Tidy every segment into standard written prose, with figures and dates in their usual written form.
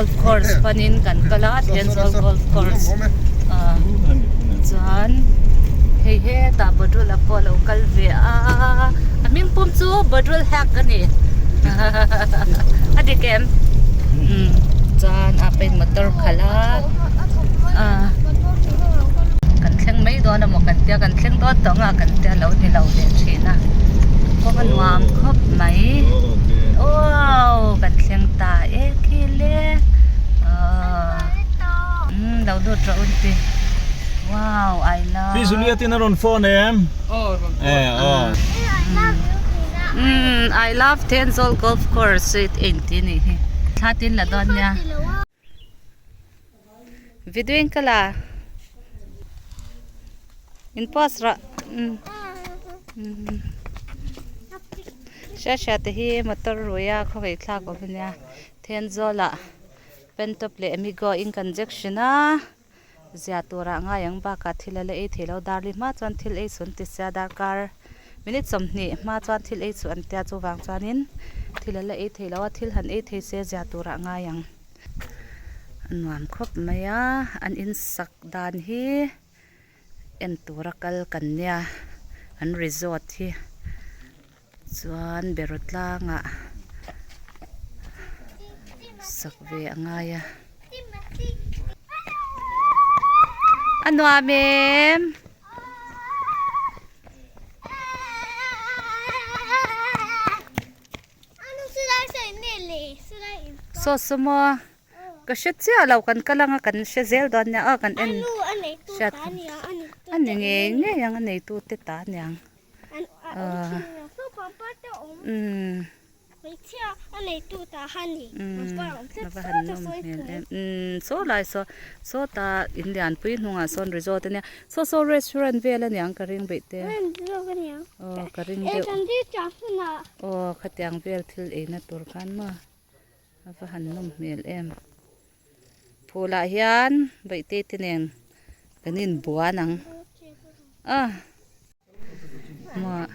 Golf course panin kan kal a Thenzawl golf course ah chuan hei hetah Badrul-a pawh a lo kal ve a a hming pum chu Badrul Hack a ni a dik em umm chuan a pain motor khalh a ah kan thleng mai dawn emaw kan tia kan thleng dawn tawh ang a kan tia lo ni lo leh thin a kawng a nuam khawp mai wow kan thleng ta e khi le aw umm lo lut rawh un ti wow I love Pi Juliet in a rawn phone em umm I love Thenzawl golf course engti a nih hi thla tin la dawn nia. Video in ka la in post rawh umm hriat hriat te hi motor rui a khawngei thlak awm ania Thenzawl ah Pentop leh Amigo in kan jection a zia turah ngai ang bakah thil a la ei thei lo darli hma chuan thil ei chu an ti sia darkar minute 20 hma chuan thil ei chu an tia chuvang chuanin thil a la ei thei lo a thil han ei thei se zia turah ngai ang. A nuam khawp mai a an insak dan hi en tura kal kan nia an resort hi chuan beraw tlangah sak ve a ngai a a nuam em. Saw saw maw ka hre chiah lo kan kal anga kan hre zel dawn nia aw kan en hriat a ni ngei ngei ang a neitu te ta aniang aw umm umm a va han nawm hmel em umm saw lai saw sawta in lianpui hnungah sawn resort ania Saw saw restaurant vel aniang ka ring beih te. Aw ka ring deuh. Aw khatiang vel thil eina tur khan maw a va han nawm hmel em. Phulah hian beihte te nen kan inbuan ang a maw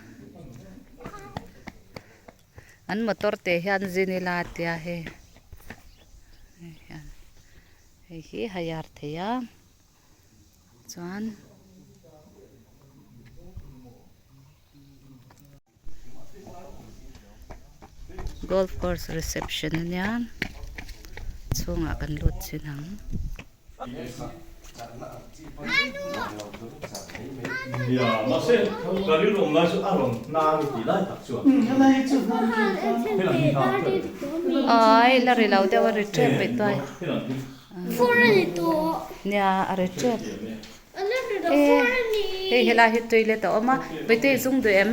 an motor te hian zin ila tia hei hei hi hayar thei a. Chuan golf course reception ania chhungah kan lut chin ang. Ai la ri lo deuh a ri tep rih tuai. Nia a ri tep e hei helai hi toilet a awm a vawitea i zung duh em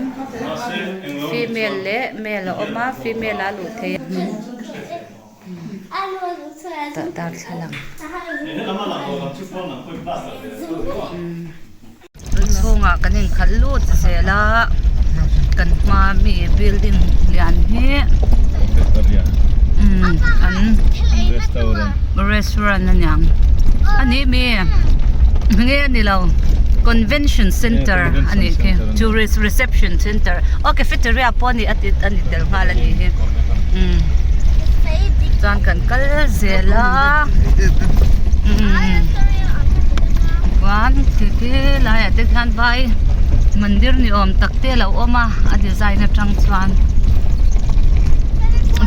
female leh male a awm a female a luh theih a tah darthlalang chhungah kan inkhalh lut zel a kan hma mi building lian hi umm an restaurant aniang ani mi nge ani lo convention center anih khi tourist reception center aw cafeteria pawh ani a ani tel nghal anih hi umm chuan kan kal zel a umm chuan khi khi laiah te khian vai mandir ni awm tak te a lo awm a a design atang chuan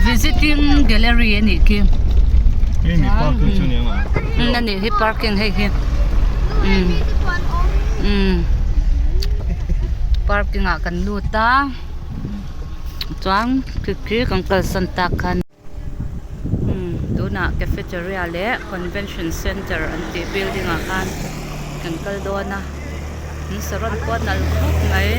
visiting gallery a nih khi umm a nih hi parking hei hi umm umm parking ah kan lut a chuan khi khi kan kalsan tak khan. Umm tunah cafeteria leh convention center an tih building ah khan kan kal dawn a an saron pawh a nalh khawp mai.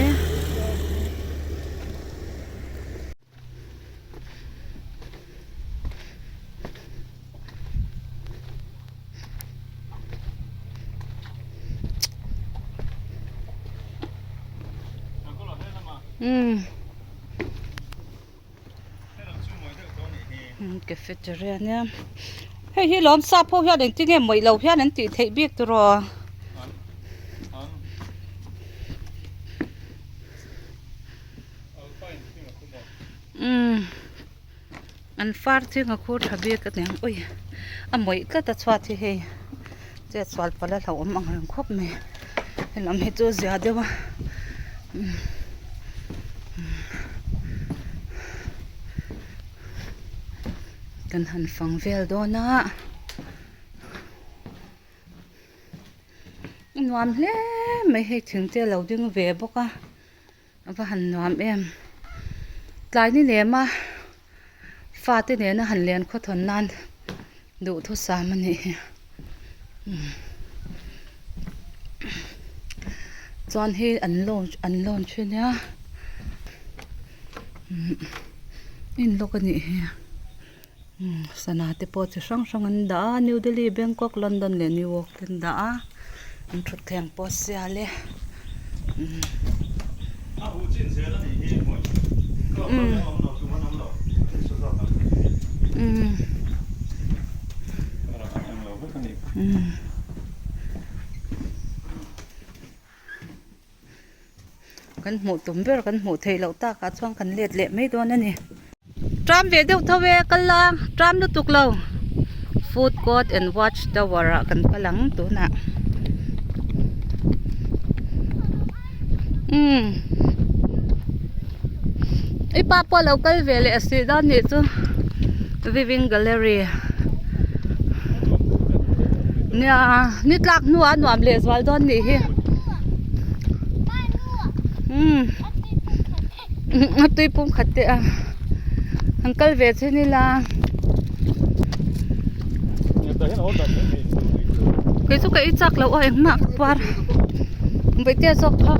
Umm. Cafeteria nia hei hi lawm sap ho hian engtin nge mawih lo hian an tih theih bik tiraw umm. An far thing a khur tha bik a niang ui a mawih tlat a chhuat hi hei chet sual palh a hlauhawm ang reng khawp mai helam hi chu zia deuh a kan han fang vel dawn a a nuam hle mai hei thing te a lo ding ve bawk a. A va han nuam em tlai ni lem a fate nena han len khawthawn nan duhthusam a nih hi chuan hei an launch an launch a nia in lawk a nih hi sana te pawh chi hrang hrang an dah a New Delhi Bangkok London leh New York te an dah a an thutthleng pawh a sial e. Kan hmuh tum ber kan hmuh theih loh takah chuan kan let leh mai dawn a ni. Tram ve deuh tho e kal la tram lutuk lo food court and watch tower ah kan kal ang tunah umm i pa pawh a lo kal ve leh a si dawn nih chu viewing gallery nia ni tlak hnuah a nuam leh zual dawn nih hi umm. A tui pum khat te a an kal ve chin ila kei chu ka ei chak loh a engmah ka puar bawihtea zawk kha.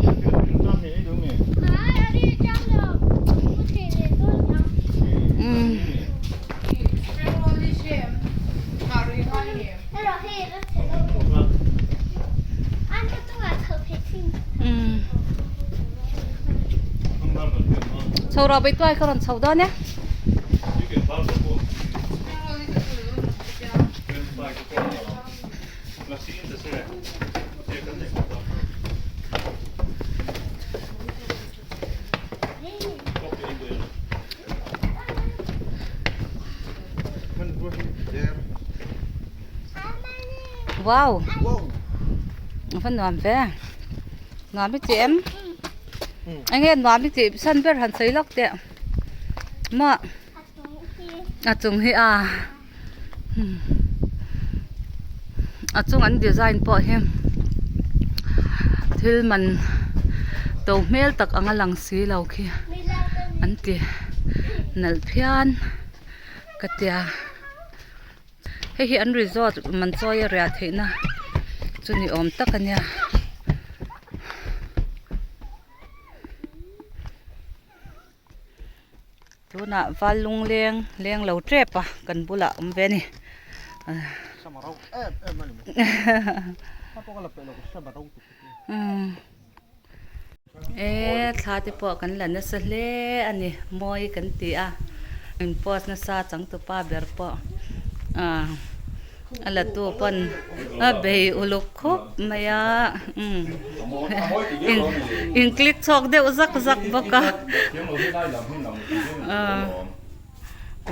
Chho rawh Baituai ka rawn chho dawn e. Wow a va nuam ve nuam i tih em eng nge nuam i tih san ber han sawi lawk teh maw a chung hi a a chung an design pawh hi thil man to hmel tak anga lang si lo khi an ti nalh phian ka tia. Hei hi an resort man chawi a riah theihna chu ni awm tak a nia. Tunah val lungleng leng lo tep a kan bulah awm ve a ni. E thla te pawh kan la nasa hle a ni mawi kan ti a in post nasa changtupa ber pawh ah a la tu pawn a bei uluk khawp mai a umm in click chhuak deuh zak zak bawk a ah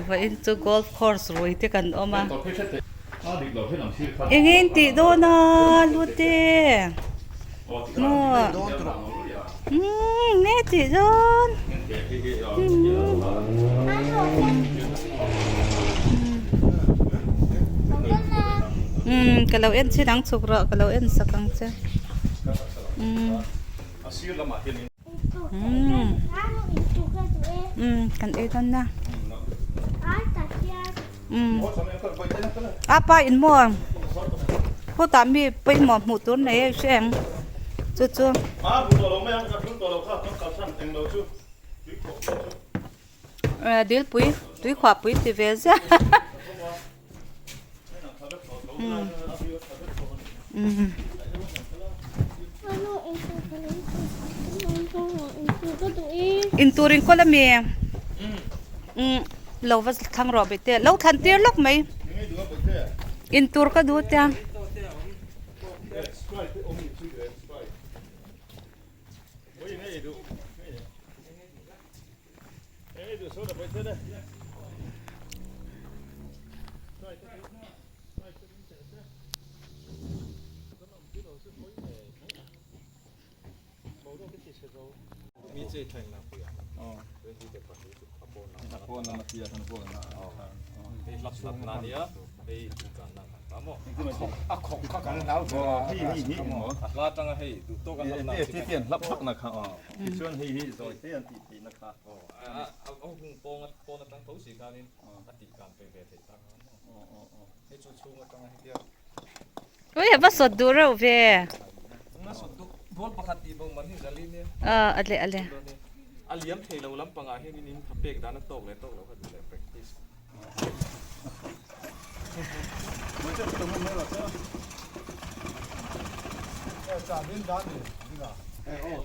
vawiin chu golf course rui te kan awm a eng nge in tih dawn a hlute. Maw umm nge tih dawn umm ka lo en chin ang chhuk rawh ka lo en sak ang che umm umm kan ei dawn na umm a pa in maw khutah mi pawimawh hmuh tur nei a i hre ang chu chu eh dilpui tuikhuahpui ti ve ziah umm umm. Intur in kawl ami umm lo va thlang rawh bete lo thlan tir lawk mai intur ka duh tia. Ui a va sawt duh reuh ve. A le a le.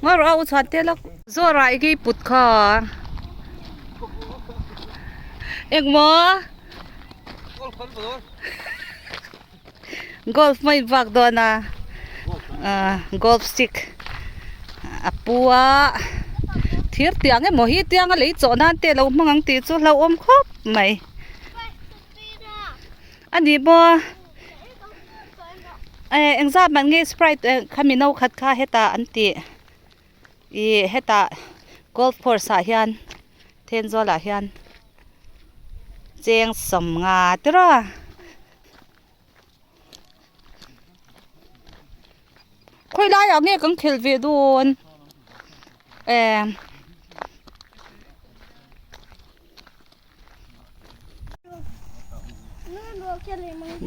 Ngaw rawh a u chhuat te lawk. Zawrah i kei put kha. Engmaw? Golf mai vak dawn a golf stick a pu a thir tiang emaw hi tianga lei chawh nan te alo hmang ang tih chu hlauhawm khawp mai a ni maw eh engzat man nge sprite khami no khat kha hetah an tih Ih hetah golf course ah hian Thenzawl ah hian cheng 50 tiraw khawi laiah nge kan khelh ve dawn eh.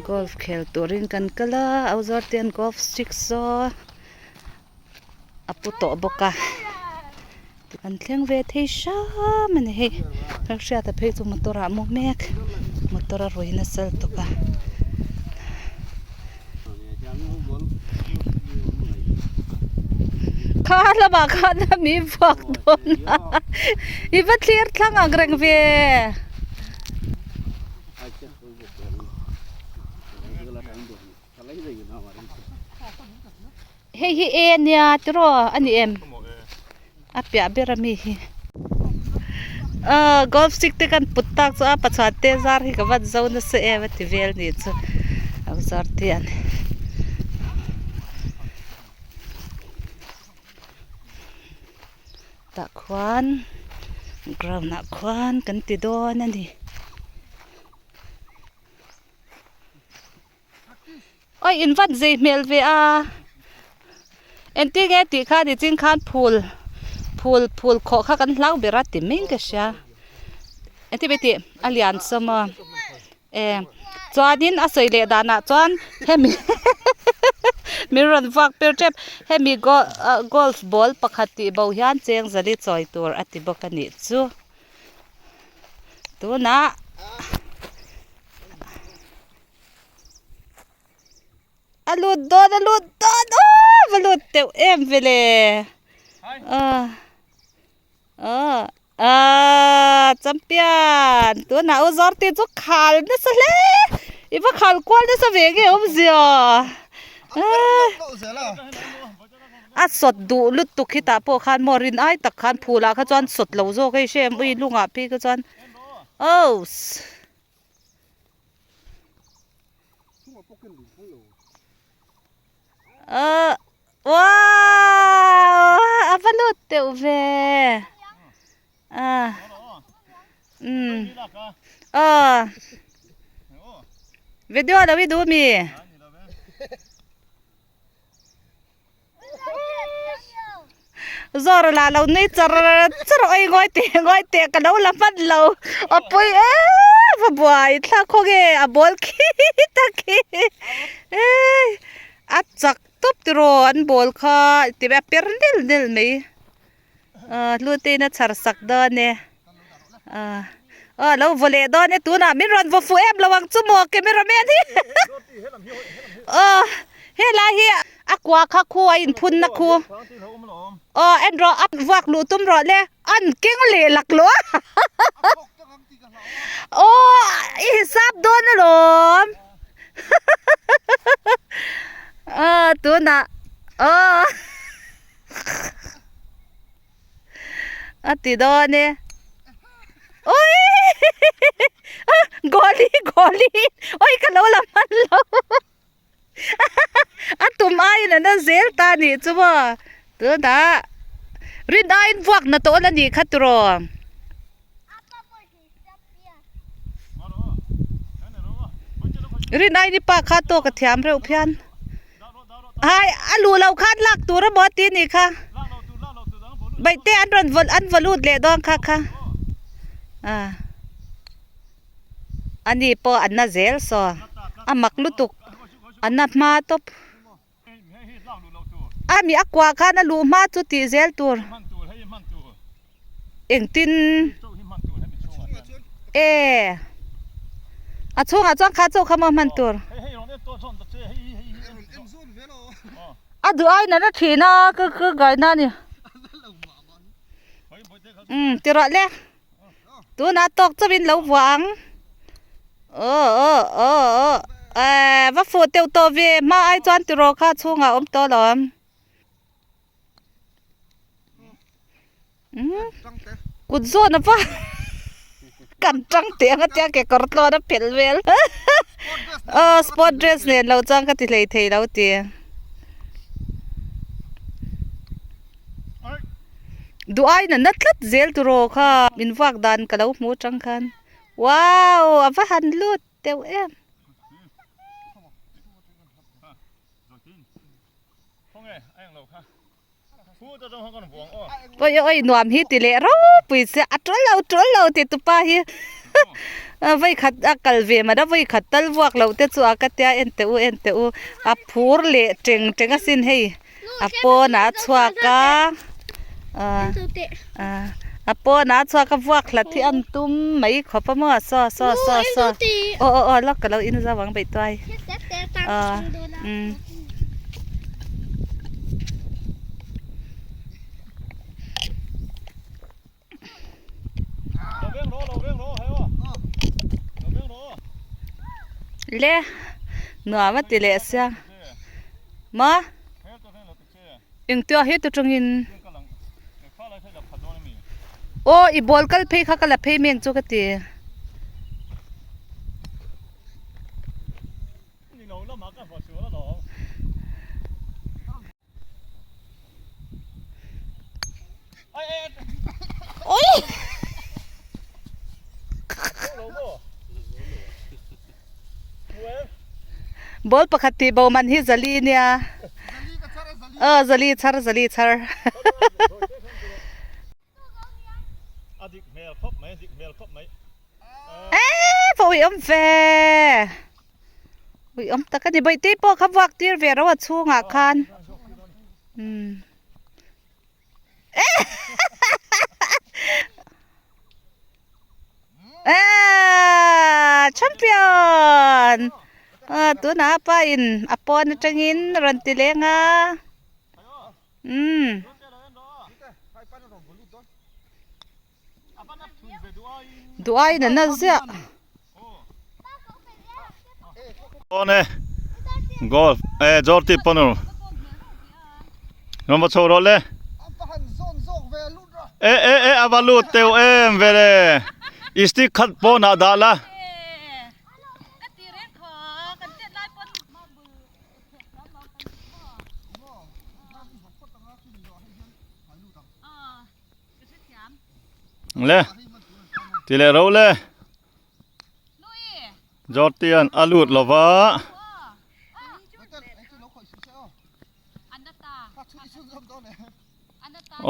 Golf khel turin kan kal a Auzawr te an golf stick saw a pu tawh bawk a kan thleng ve thei hram a ni hei kan hriat a phei chu motor ah a mu mek motor a rui nasa lutuk a. Kha lamah khan a mi vuak dawn a i va thlir thlang ang reng ve. Hei hi e nia tiraw a ni em a piah ber ami hi aw golf stick te kan put tak chu a pachuan te zar hi ka van zo nasa em a ti vel ni chu a zar te a ni. Tah khuan ground ah khuan kan ti dawn a ni. Oi in vat zei hmel ve a engtin nge tih kha ni chin khan phul phul phul khawh kha kan hlau ber a ti mai ka hria engtin mai tih a lian sawm a e chuanin a sawi leh danah chuan hemi min rawn vak per tep hemi golf ball pakhat tih bo hian cheng zali chawi tur a ti bawk a nih chu tunah. A lut dawn a lut dawn aww va lut teuh em vele ah ah champion tunah u zawrti chu khal nasa hle i va khal kual nasa ve nge awmzia a sawt duh lutuk hi tah pawh khan maw rin ai tak khan phul ah kha chuan sawt lo zawk hei hrem ui lungah phei kha chuan awws. Ờ wow a va lut teuh ve à um ờ video lo i duh mi. Zawr lah lo nui char char oi ngawi teh ngawi teh ka lo la hman lo a pawi em a buai thlak khaw nge a bawl khi ta khi ei a chak tawp tiraw an bawl kha ti a per nel nel mai ah hlute in a chhar sak dawn e ah aw a lo vaw leh dawn e tunah min rawn vaw fuh em lo ang chu maw cameraman hi aw helai hi a kua kha khu a inphun na khu aw en rawh a vuak luh tum rawh le an keng leh lak lo a aw i hisap dawn alawm aw tunah aw. A ti dawn e ui goli goli ui ka lo la hman lo a tum aiin a na zel ta nih chu maw tunah. Rin aiin vuak na tawh la nih kha tiraw. Rin aiin i pa kha tawk a thiam reuh phian. Hai a luh loh khan lak tur emaw a ti nih kha. Baihte an rawn vawlh an vaw lut leh dawn kha kha. Ah. Ani pawh an na zel saw. A mak lutuk. A na hma tawp. A mi a kuah khan a luh hma chu tih zel tur. Engtin e a chhungah chuan kha chauh kha maw hman tur. A duh aiin a la thin a ka ka gaina a ni. Umm ti rawh le. Tunah tawk chauhin lo vuah ang. Aw aw aw aw eh va fuh teuh tawh ve hma ai chuan tiraw kha chhungah a awm tawh lo ang. Umm kut zawn a va kan tang teh ang a tia kekawr tlawn a phelh vel aw sport dress nen lo chuan ka ti hlei thei lo ti. Duh aiin a na tlat zel turaw kha min vuak dan ka lo hmu atang khan wow a va han lut deuh em. Oi oi nuam hi ti leh ropui che a tul lo tul lo ti tupa hi vawi khat a kal ve mah a vawi khat tal vuak loh te chu a ka tia en teh u en teh u a phur leh teng teng asin hei. A pawnah a chhuak a ahh a pawnah a chhuak a vuak hlat hi an tum mai khawp a maw saw saw saw saw aw aw aw lawk ka lo in zau ang beih tuai ahh umm. Le nuam a ti leh sia maw engtia heta tangin aw i ball kal phei kha ka la phei mek chu ka ti. Ball pakhat tih bo man hi zali nia. Aw zali chhar zali chhar. Eee va ui awm ve. Ui awm tak a ni bawihte pawh kha vuak tir ve ro a chhungah khan. Umm. Eee champion. Aw tunah a pa in a pawn atangin rawn ti leng a. Umm. Duh aiin a na ziah. Awn e golf e Jorti panur rawn va chho rawh le e e e a va lut teuh em ve le i stick khat pawnah dah la. Le ti leh ro le Jortian a lut lo va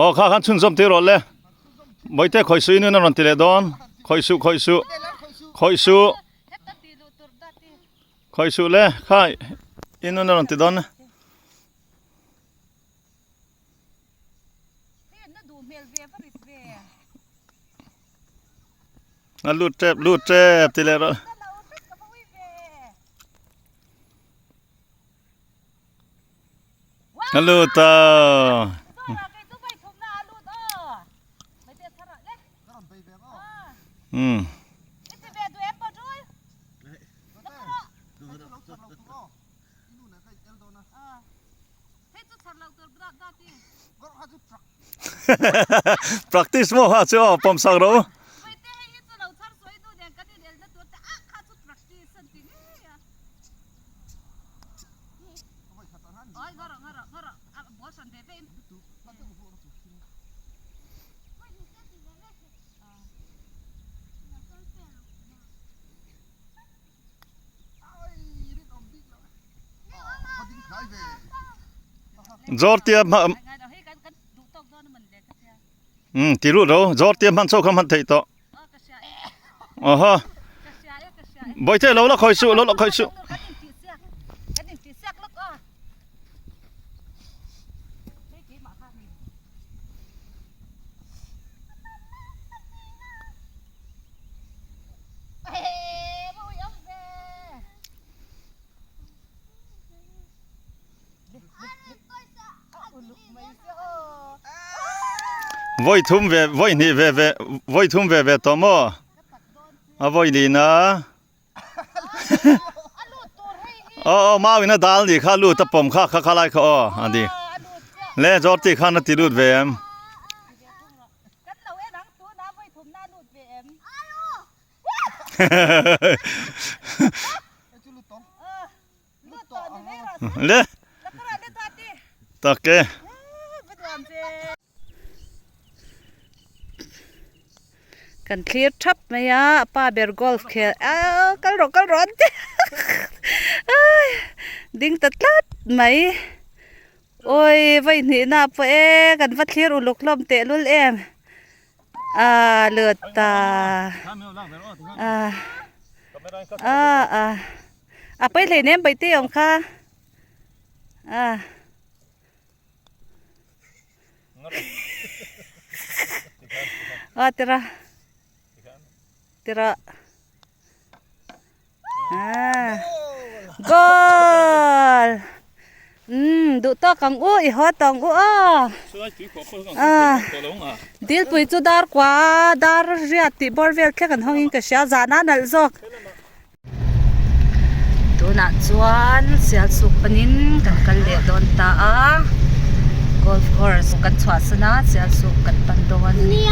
aw kha khan chhunzawm tir rawh le Mawite khawih suh in a rawn ti leh dawn khawih suh khawih suh khawih suh khawih suh le kha in a rawn ti dawn. A lut tep lut tep ti leh rawh. A lut a. Um. Practice maw ha chu aw pawm sak rawh u. Zawrtia hma umm ti lut ro zawrtia hman chauh kha hman theih tawh awhaw bawihte lo la khawi suh lo la khawi suh. Vawi thum ve vawi hnih ve ve vawi thum ve ve tawh maw a vawi lin a aw aw mau in a dal nih kha lut a pawm kha kha kha lai kha aw a ni le zawr tih khan a ti lut ve em. Le tak e. Kan thlir thap mai a a pa ber golf khel ah kal rawh kal rawh an ti ai ding ta tlat mai awi vawi hnih na pawh e kan va thlir uluk hlawm tehlul em. A lut ta a a a a pawi hlei nem paih te awm kha a a tira tira a goal umm duh tawk ang u i haw tawng u aw ah dilpui chu dar kua dar riat tih bawr vel thleng an hawng in ka hria zan a nalh zawk tunah chuan sial suk panin kan kal leh dawn ta a golf course kan chhuahsan a sial suk kan pan dawn a ni.